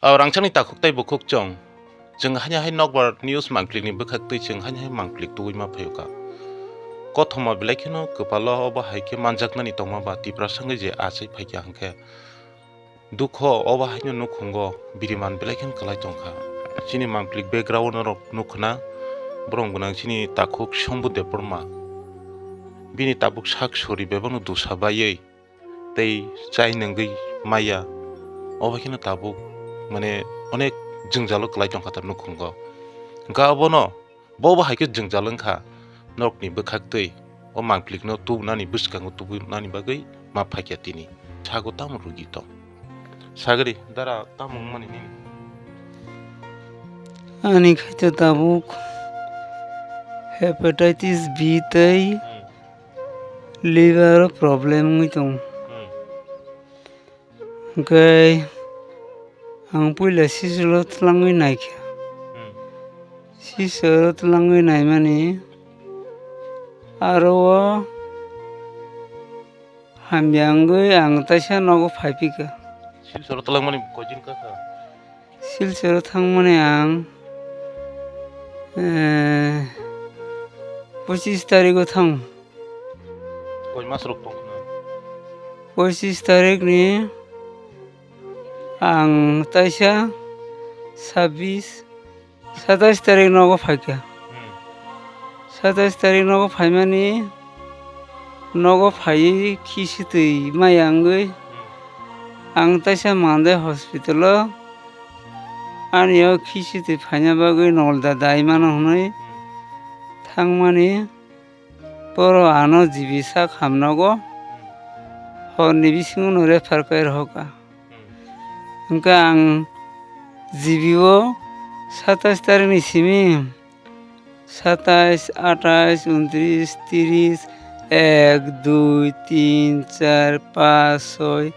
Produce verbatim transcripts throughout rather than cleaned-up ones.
O rangchakni takhuk tei bukhuk chwng. Chwng haino hai nokbar news mangklikni bwkhaktwi chwng haino hai mangklik tubui ma phaio kha. Kothoma belai kheno kwpalo obo hai khe manjaknani tongma ba Tiprasa wngwi je achai phaikha hwnkhe dukho obo haino nukhungo biriman belai kheno kwlai tongkha. Chini mangklik background norok nukhuna borok gwnang chini takhuk Shambhu Debbarma. Bini tabuk sak sori bebakno dosa baiwi tei chai nungwi maya. Obo kheno tabuk, mane, onek jwngjalo kwlai tongkha ta nukhungo. Hwnkhe abono, bo bo hai khe jwngjal wngkha, norokni bwkhaktwi o mangplikno tubunani bwskango tubunani bagwi ma phaikha tini. Sago tamo rugi tong? Sagri, dara tamo wngmani nini? Ani khaito tabuk hepatitis B tei Hmm. Liver o problem wngwi tongo. Hmm. Hwnkhe ang puila sisilo twlangwi naikha. Hmm. Sisilo twlangwi naimani aro o hamya wngwi ang taisa nogo phaiphikha. Silchoro twlangmani koidin kakha? Silchoro thangmani ang, eh, pochis tarigo thang. Koi mas rok tong khna? Pochis tarikni ang taisa sabbis, satais tarik nogo phaikha. Hmm. Satais tarik nogo phaimani nogo phaiwi khisitwi maya wngwi Hmm. ang taisa Mandai hospital o ani o khisitwi phaina bagwi Nolda dai mano hwnwi Hmm. thangmani. Borok ano G B sak hamnogo, horni bisingo no refer khe rohorkha. Hwnkhe ang G B o satais tarikni simi, satais, atais, untris, tris, ek, dui, tin, char, pas, soi,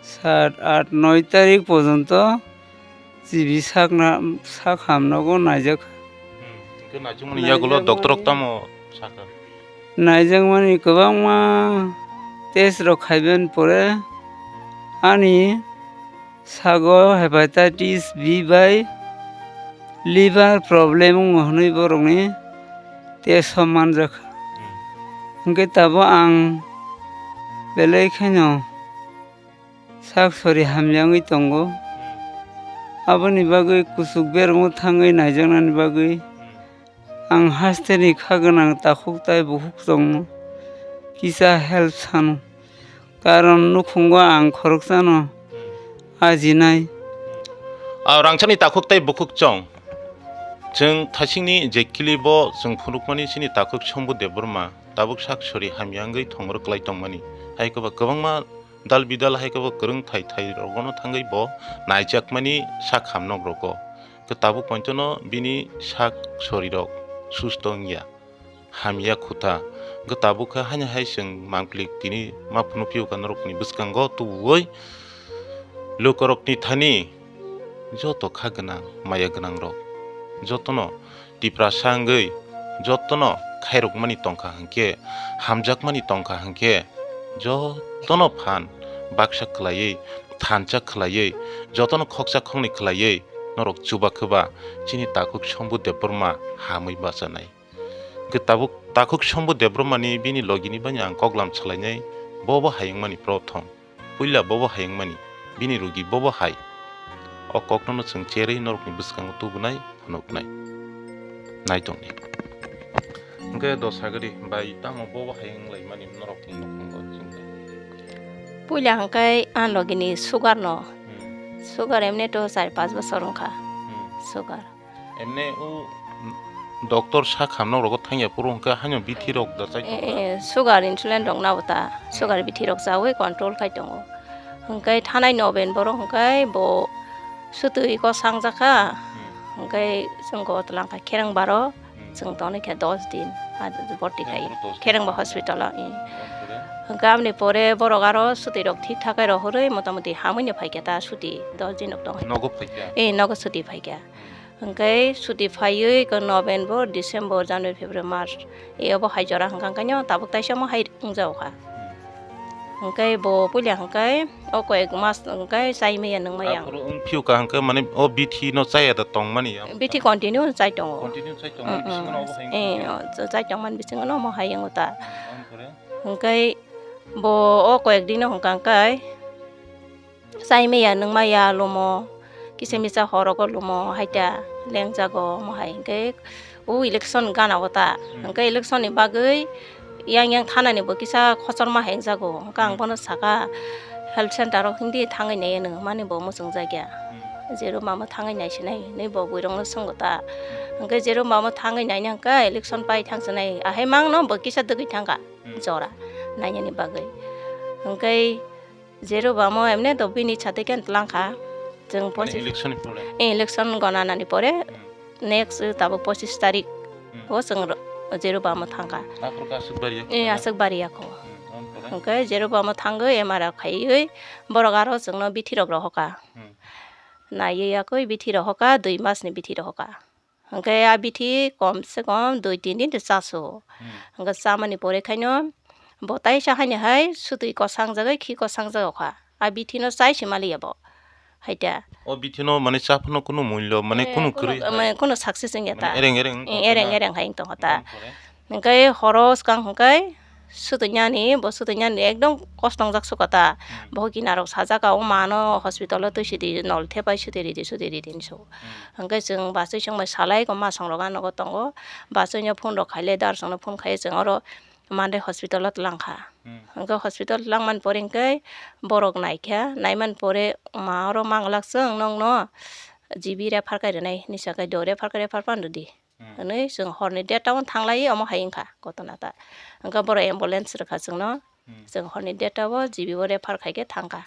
sat, at, noi tarik porjonto G B sakna, sak hamnogo naijak. Hmm, hwnkhe naijakmani yagulo doctor rok tamo sakha? Naijakmani kwbangma test rok khaiben pore ani sago hepatitis B bai liver problem wngo hwnwi borokni test o manjakha. Hmm. Hwnkhe tabuk ang belai kheno sak sori hamya wngwi tongo. Aboni bagwi kuchuk bermo thangwi naijaknani bagwi ang hasteni kha gwnang takhuk tai bukhuk chwngno kisa help sano, karon nukhungo ang khoroksano ajinai. A rangchakni takhuk tai bukhuk chwng, chwng thasingni je kilibo chwng phunukmani chini takhuk Shambhu Debbarma tabuk sak sori hamya wngwi thongro kwlai tongmani, hai kwba kwbangma dal bidal hai khe bo kwrwng thai thai rogono thangwi bo naijakmani sak hamnok rogo. Khe tabuk pointono bini sak sorirok susto wngya, hamya khuta. Khe tabuk khe haino hai chwng mangplik tini ma phunukphio kha norokni bwskango tubuwi lukorokni thani joto kha gwnang maya gwnangrok jotono Tiprasa wngwi jotono khairokmani tongkha hwnkhe, hamjakmani tongkha hwnkhe, jotono phan baksa khwlaiwi, thansa khwlaiwi, jotono khoksa khoknwi khwlaiwi norok chuba khe ba chini takhuk Shambhu Debbarma hamwi bachanai. Hwnkhe tabuk takhuk Shambhu Debbarmani bini logini bani ang koklam salainai, bo bo hai wngmani prothom. Puila bobo hai wngmani, bini rugi bobo hai. O kokno no chwng cherwi norokni bwskango tubunai, phunuknai. Nai tongdi. Hwnkhe do sagadi bai tamo bobo hai wnglaimani norokni nukhungo chwngkhe. Puila hwnkhe ani logini sugar no. Hmm. Sugar emne to char panch bosor wngkha. Hmm. Sugar. Emne o doctor sak hamnok rogo thangya phuru hwnkhe haino bithi rok da chai tongo. Eh, eh, sugar insulin rok nabo ta, sugar bithi rok chawi control khai tongo. Hwnkhe thanai noben borok hwnkhe bo sutwi ko sangjakha, hwnkhe chwng go tlang kha khereng baro, chwng toni khe dos din, ah, borti khai khereng ba hospital o, eh. Hwnkhe aboni pore borok aro sutwi rok thik thak khai rohorwi motamoti hamwi no phaikha ta sutwi dos din rok tong. Nogo phaikha? Eh, nogo sutwi phaikha. Hwnkhe suti phaiwi khe November, December, January, February, March, e obo hai jora hwnkha hwnkhe no tabuk taisa omo hai wngjago kha. Hwnkhe bo puila hwnkhe o koyek mas hwnkhe chai maya nung maya. Aphuru wng phiu ka hwnkhe mane o bithi no chaya da tong mani ya? Bithi continue chai tongo. Continue chai tong mani, mm, bisingo no obo hai wngkha. Eh, o chai tong mani bisingo no omo hai wngo ta. Mm, on pore? Hwnkhe bo o koyek dino hwnkha hwnkhe chai maya nung maya lumo, kisa misa horogo lumo, haita lengjago omo hai hwnkhe o election gana o ta. Hmm. Hwnkhe election ni bagwi yang yang thanani bo kisa khochorma hai wngjago. Hwnkhe ang, hmm, bono saka health center o hindi thangwi nai nung mani bo muchung jakya. Hmm. Jeru mama thangwi nai sinai hinwi bo bwrwirokno swngo ta. Hmm. Hwnkhe jeru mama thangwi naina hwnkhe election pai thang sinai ahai mangno bo kisa dwgwi thangkha, hmm, jora nainani bagwi. Hwnkhe Jeru bamo emne to bini chate ken tlang kha. Chwng mane pochis election ni pore? Eh, election gona nani pore, hmm, next, eh, tabuk pochis tarik, hmm, o chwng ro-, jeru bamo thang kha. Aphuru khe aswk bari ya kho? Eh, aswk bari ya kho. Hmm, on pore? Hwnkhe jeru bamo thangwi M R I khaiwi borok aro chwngno bithi rok rohor kha. Hmm. Naiwi yakwi bithi rohor kha, dui mas ni bithi rohor kha. Hwnkhe a bithi kom se kom dui tin din de chasu. Hmm. Hwnkhe chamani pore khaino bo taisa haino hai sutwi kwsang jagwi khi kwsang jago kha. A bithi no chai se maliya bo. Haita. O bithi no mane chaphano kunu mullo, mane, eh, kunu kunu kwrwi hai. Mane kunu success wngya ta. Mane ereng ereng wng tong kha na? Eh, ereng ereng hai wng tong kha ta. Hwnkhe horo swkang hwnkhe sutwi nani, bo sutwi nani ekdom kosto wngjak sukha ta. Hmm. Bo kinarok sajak, o mano hospital o twi sidi, nol thepai sutwi ridi, sutwi ridi hinwi su. Hmm. Hwnkhe chwng bachwi chwng bai salai, ko masong rok a nogo tongo. Bachwi no phone rok khaile, dar song no phone khai chwng oro Monday hospital o twlang kha. Hmm. Hwnkhe hospital twlang man pore hwnkhe borok nai kha, nai man pore ma oro manglak chwng nokno G B refer khai rwnai hinwi sa khe, do refer khai, refer phan rwdi. Hmm. Hwnwi chwng horni derta o thanglai omo hai wngkha ghotona ta. Hwnkhe borok ambulance rwkha chwngno. Hmm. Chwng horni derta o G B o refer khaikhe thangkha.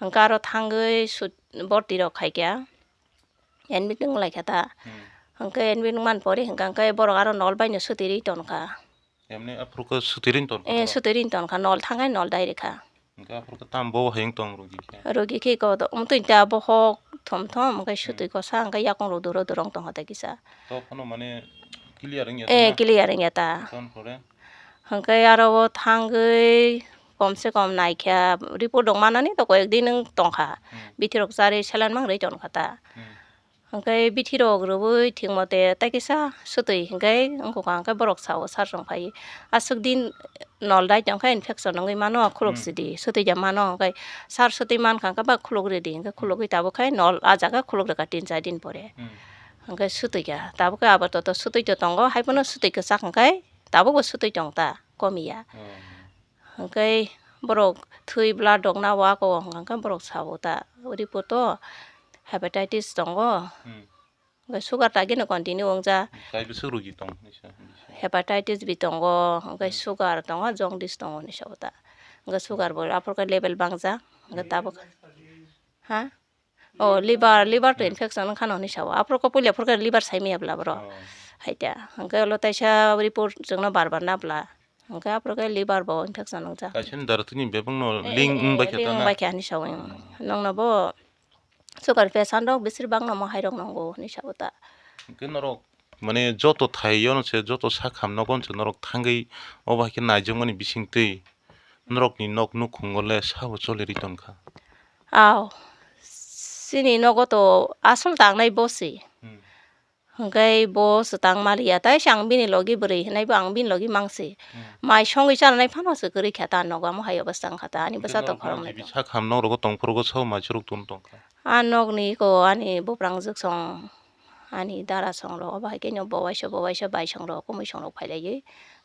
Hwnkhe aro thangwi sut-, borti rok khaikha. Admit wnglaikha ta. Hmm. Hwnkhe admit wngmani pore hwnkha hwnkhe borok aro nol baino sutwi rwi tonkha. Emne aphuru khe sutwi rini tonkha? Eh, sutwi rini tonkha, nol thangnai nol dai rikha. Hwnkhe aphuru khe tamo bo hai wng tong rugi khe? Rugi khe ko do, wng twi ta bohok thom thom, hwnkhe sutwi kosa, hwnkhe yakung rok duro duro wng tongkha ta kisa. To phano mane clear wngya ta? Eh, clear wngya ta. Ton pore? Hwnkhe aro o thangwi komse kom naikha report rok manani to koyek din wng tongkha. Hmm. Bithi rok charwi saline mang rwi tongkha ta. Hmm. Hwnkhe bithi rok rwui thik mote tai kisa sutwi hwnkhe wngkha hwnkhe borok sao sir chwng phai aswk din nol dai tongkha infection wngwi mano khuluk sidi sutwi ja mano hwnkhe sir sutwi mankha hwnkhe ba khuluk ridi hwnkhe khulugwi tabuk khai nol ah jaga khuluk rwkha tin char din pore. Hmm. Hwnkhe sutwi kha tabuk khe abar toto sutwi to tongo hai phano sutwi kwchak hwnkhe tabukbo sutwi tong ta komiya. Hmm. Hwnkhe borok thwi blood rok na o ako hwnkha hwnkhe borok sao ta report o hepatitis tongo. Hmm. Hwnkhe sugar ta gino continue wngjak. Kaibo swk rogi tong hinwi sa, hinwi sa. Hepatitis bi tongo, hwnkhe, hmm, sugar tongo, jaundice tongo hinwi sao ta. Hwnkhe sugar bo aphuru khe level bangjak, hwnkhe tabuk. Ha? Oh, liver, liver to, hmm, infection wngkha no hinwi sao. Aphuru khe puila phuru khe liver sai maya bwla borok. Oh. Hai ta. Hwnkhe ulo taisa report chwngno bar bar na bwla. Hwnkhe aphuru khe liver bo infection wngjak. Kaisa ni dara tini bebak no, eh, link, eh, wng bai khe link ta na? Wng bai khe hinwi sao. Hmm. Nokno bo sugar patient rok besir bak no omo hai rok nongo hinwi sao ta. Hwnkhe norok mane joto thai yo no se joto sakham nogo no se norok thangwi obo hai khe naijakmani bising twi norokni nok nukhungo le sabo choli ri tongkha. Aw, chini nogo to asol tangnai bo se. Hmm. Hwnkhe bo swtang maliya, tai se ang bini logi bwrwi hinai bo ang bini logi mangsi. Hmm. Mai songwi chanai phano se kwrwi kha ta nogo, amo hai obostha wngkha ta ani bwsa to khoroknwi. Hwnkhe norok khoroknwi jibi sakham nok rogo tongphuru go sao mai chwrwk tun tongkha. A nokni ko ani buprangjwk song, ani dara song rok, obo hai khe no bo waisa bo waisa bai song rok, kwmwi song rok phai laiwi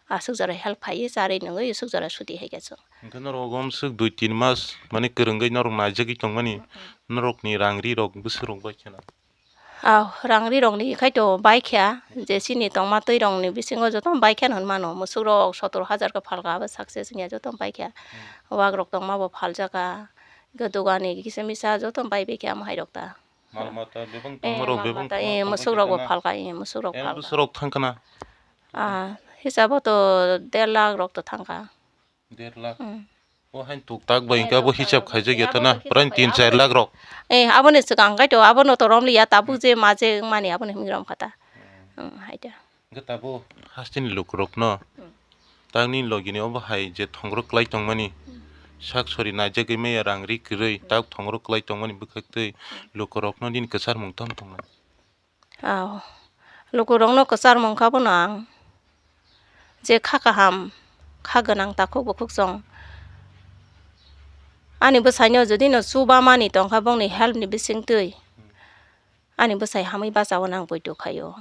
aswk jora help phaiwi charwi nungwi aswk jora suti hai khe chwng. Hwnkhe norok omo swk dui tin mas mani kwrwngwi norok naijagwi tongmani, norokni rang ri rok bwswk rok bai kheno? Ah, rang ri rok ni khai to bai kha, je chini tongma twi rok ni bisingo joto bai kha hwn mano, musuk rok sotor hajar khe phalka abo success wngya joto bai kha. Hmm. Wak rok tongma bo phaljakha, hwnkhe dogan ni kisa misa joto bai bai kha amo hai rok ta. Mal mata bebak, hmm, tongma rok mal bebak mata, tongma eh, tongma musuk rok bo khe na? Phalka, eh, musuk rok. Em, phalka. Bwswk rok thang khna? Ah, hisabo to der lakh rok to thang kha. Der lakh. Hmm. O hain tuk tak bai, eh, hwnkhe abo tuk tak hisab khaijak ya ta na, prai tin char lakh rok. Eh, aboni swkang khai to, abono to rom liya, tabuk, hmm, je ma je wngmani aboni hwnwi rom kha ta. Hmm. Hmm, hai ta. Hwnkhe tabuk hasteni lukurokno, hmm, tangni logini obo hai je thongrok klai tongmani, hmm, sak sori naijagwi maya rang ri kwrwi tak thongro kwlai tongmani bwkhaktwi lukurokno nini kwcharmung tamo tongnai? Aw, lukurokno kwcharmung kha bono ang je kha kaham, kha gwnang takhuk bukhuk chwng. Ani bwsaino jodi no chuba mani tongkha bongni help ni bisingtwi, ani bwsai hamwi bachao nang poito khaio.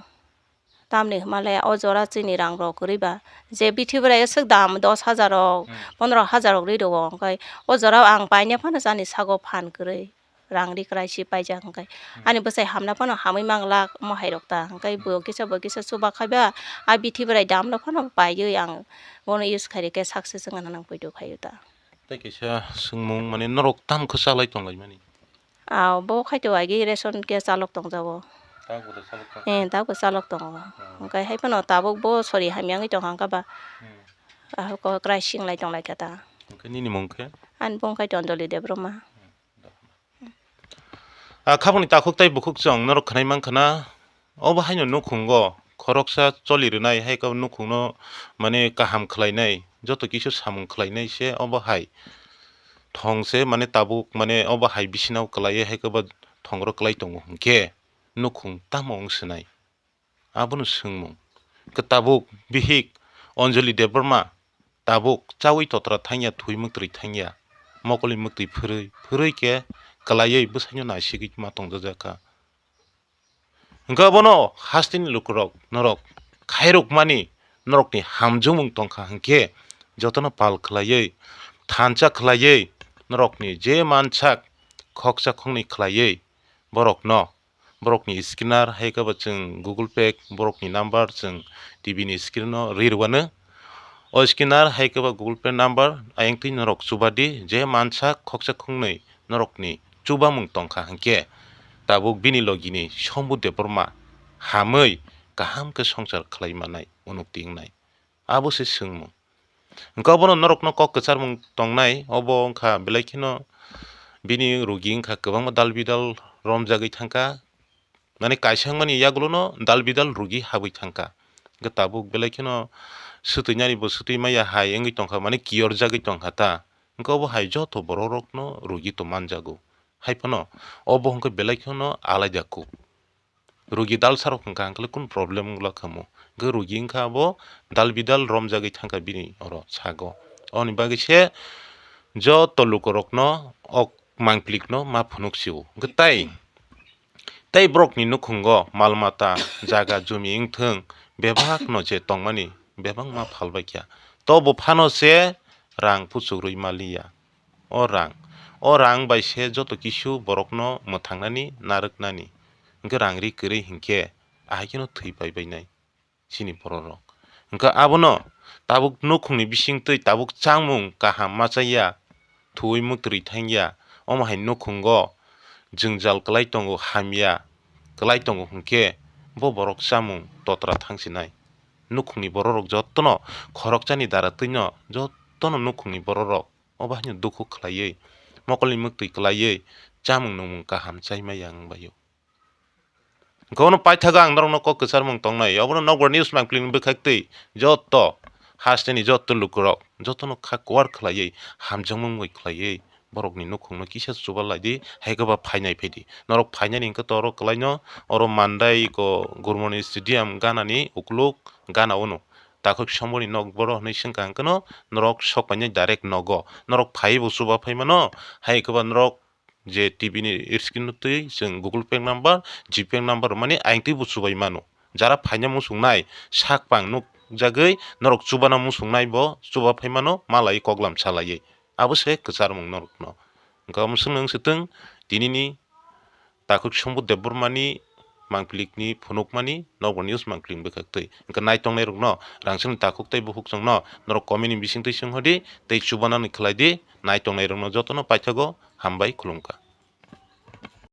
Tamni hwnmale o jora chini rang rok kwrwi ba, je bithi bwrai swk dam dos hajar rok, Hmm. pondro hajar rok ri rwo, hwnkhe o jora ang paina phano chani sago phan kwrwi rang ri kwrai si paijak, hwnkhe Hmm. ani bwsai hamna phano hamwi manglak mohai rok ta, hwnkhe bo kisa bo kisa chuba khaiba, a bithi bwrai dam no phano paiwi ang bono use khairikhe success wngna nang poito khaio ta. Tei kaisa swngmung, mane norok tamo khe chalai tonglaimani? Ah, bo khaito agi ration khe chalok tongjago. Tabuk bo chalok tong? Eh, tabuk chalok tongo. Hmm. Hwnkhe hai phano tabuk bo sori hamya wngwi tongkha, hwnkhe ba Hmm. ahok kwrai singlai tonglaikha ta. Hwnkhe nini mung khe? Ani bung khaito Anjali Debbarma. Hmm. Ah, khabangni takhuk tei bukhuk chwng norok khwnai mankha na? Obo haino nukhungo khoroksa choli rwnai, hai khe nukhungno, mane, kaham khlainai, joto kisa samung khlainai se obo hai thong se, mane, tabuk, mane, obo hai bisinao kwlaiwi hai khe bo thongro kwlai tongo hwnkhe nukhung tamo wng swnai? Abono swngmung. Khe tabuk bihik Anjali Debbarma tabuk chawi totra thangya, thwi mwktwrwi thangya, mokolni mwktwi phwrwi, phwrwi khe kwlaiwi bwsaino naisigwi ma tongjajakha. Hwnkhe abono hasteni lukurok norok khairokmani norokni hamjakmung tongkha hwnkhe jotono pal khlaiwi, thansa khlaiwi, norokni je mansak khoksa khoknwi khlaiwi borokno, borokni scanner hai khe bo chwng Google Pay borokni number chwng T V ni screen o ri rwano. O scanner hai khe bo Google Pay number ayang twi norok chuba di, je mansak khoksa khoknwi norokni chubamung tongkha hwnkhe tabuk bini logini Sombu Debbarma hamwi kaham khe swngchar khlai manai unukti wngnai. Abo se swngmung. Hwnkhe obono norokno kok kwcharmung tongnai, obo wngkha belai kheno bini rugi wngkha kwbangma dal bidal romjagwi thangkha. Mane kaisa wngmani yagulono dal bidal rugi habwi thangkha. Hwnkhe tabuk belai kheno swtwinani bo swtwi maya hai wngwi tongkha, mane kiyorjagwi tongkha ta. Hwnkhe obo hai joto borok rokno rugi to manjago. Hai phano obo hwnkhe belai kheno alaida kuk. Rugi dalsa rok hwnkha hwnkhe kunu problem wngla khamu. Hwnkhe rugi wngkha abo dal bidal romjagwi thangkha bini oro sago. Oni bagwi se joto lukurokno ok mangplikno ma phunuk sio. Hwnkhe tai, tei borokni nukhungo mal mata, jaga, jumi wngthwng, bebakno je tongmani bebakma phalbaikha. Tobo phano se rang puchukrwi maliya. O rang, o rang bai se joto kisu borokno mwthangnani, narwknani. Hwnkhe rang ri kwrwi hinkhe ahai kheno thwi pai bainai chini bororok. Hwnkhe abono tabuk nukhungni bisingtwi tabuk chamung kaham ma chaya, thuwi mwktwrwi thangya, omo hai nukhungo jwngjal kwlai tongo, hamya kwlai tongo hwnkhe bo borok chamung totra thangsinai. Nukhungni bororok jotono khoroksani dara twino jotono nukhungni bororok obo haino dukhu khlaiwi, mokolni mwktwi kwlaiwi, chamung nungmung kaham chaima yang wngbaio. Hwnkhe obono paithago ang norokno kok kwcharmung tongnai, obono Nokbar News mangpili ni bwkhaktwi joto hasteni joto lukurok jotono kha kuar khlaiwi, hamjakmung bai khlaiwi, borokni nukhungno kisa chuba laidi, hai khe ba phainai phaidi. Norok phainani hwnkhe to oro kwlaino, oro Mandai go Gurmoni Stadium ganani ukuluk gana ono. Takhuk Somboni nok boro hwnwi swngkha hwnkhe no norok sok painai direct nogo. Norok phaiwi bo chuba phai mano, hai khe ba norok je T V ni screen no twi chwng Google Pay number, G Pay number rwmani ayang twi bo chubai mano. Jara phaina muchungnai sak pang nukjagwi norok chubana muchungnai bo chuba phai mano, malai koklam salaiwi. Abo se kwcharmung norokno. Hwnkhe omo swngno wng swtwng tinini Takhuk Sombu Debbarmani mangplikni phunukmani Nokbar News mangpili bwkhaktwi. Hwnkhe naitongnai rokno rangchakni takhuk tei bukhuk chwngno norok comment ni bisingtwi swnghodi tei chubanani khlaidi, naitongnai rokno jotono paithago hambai khulumkha.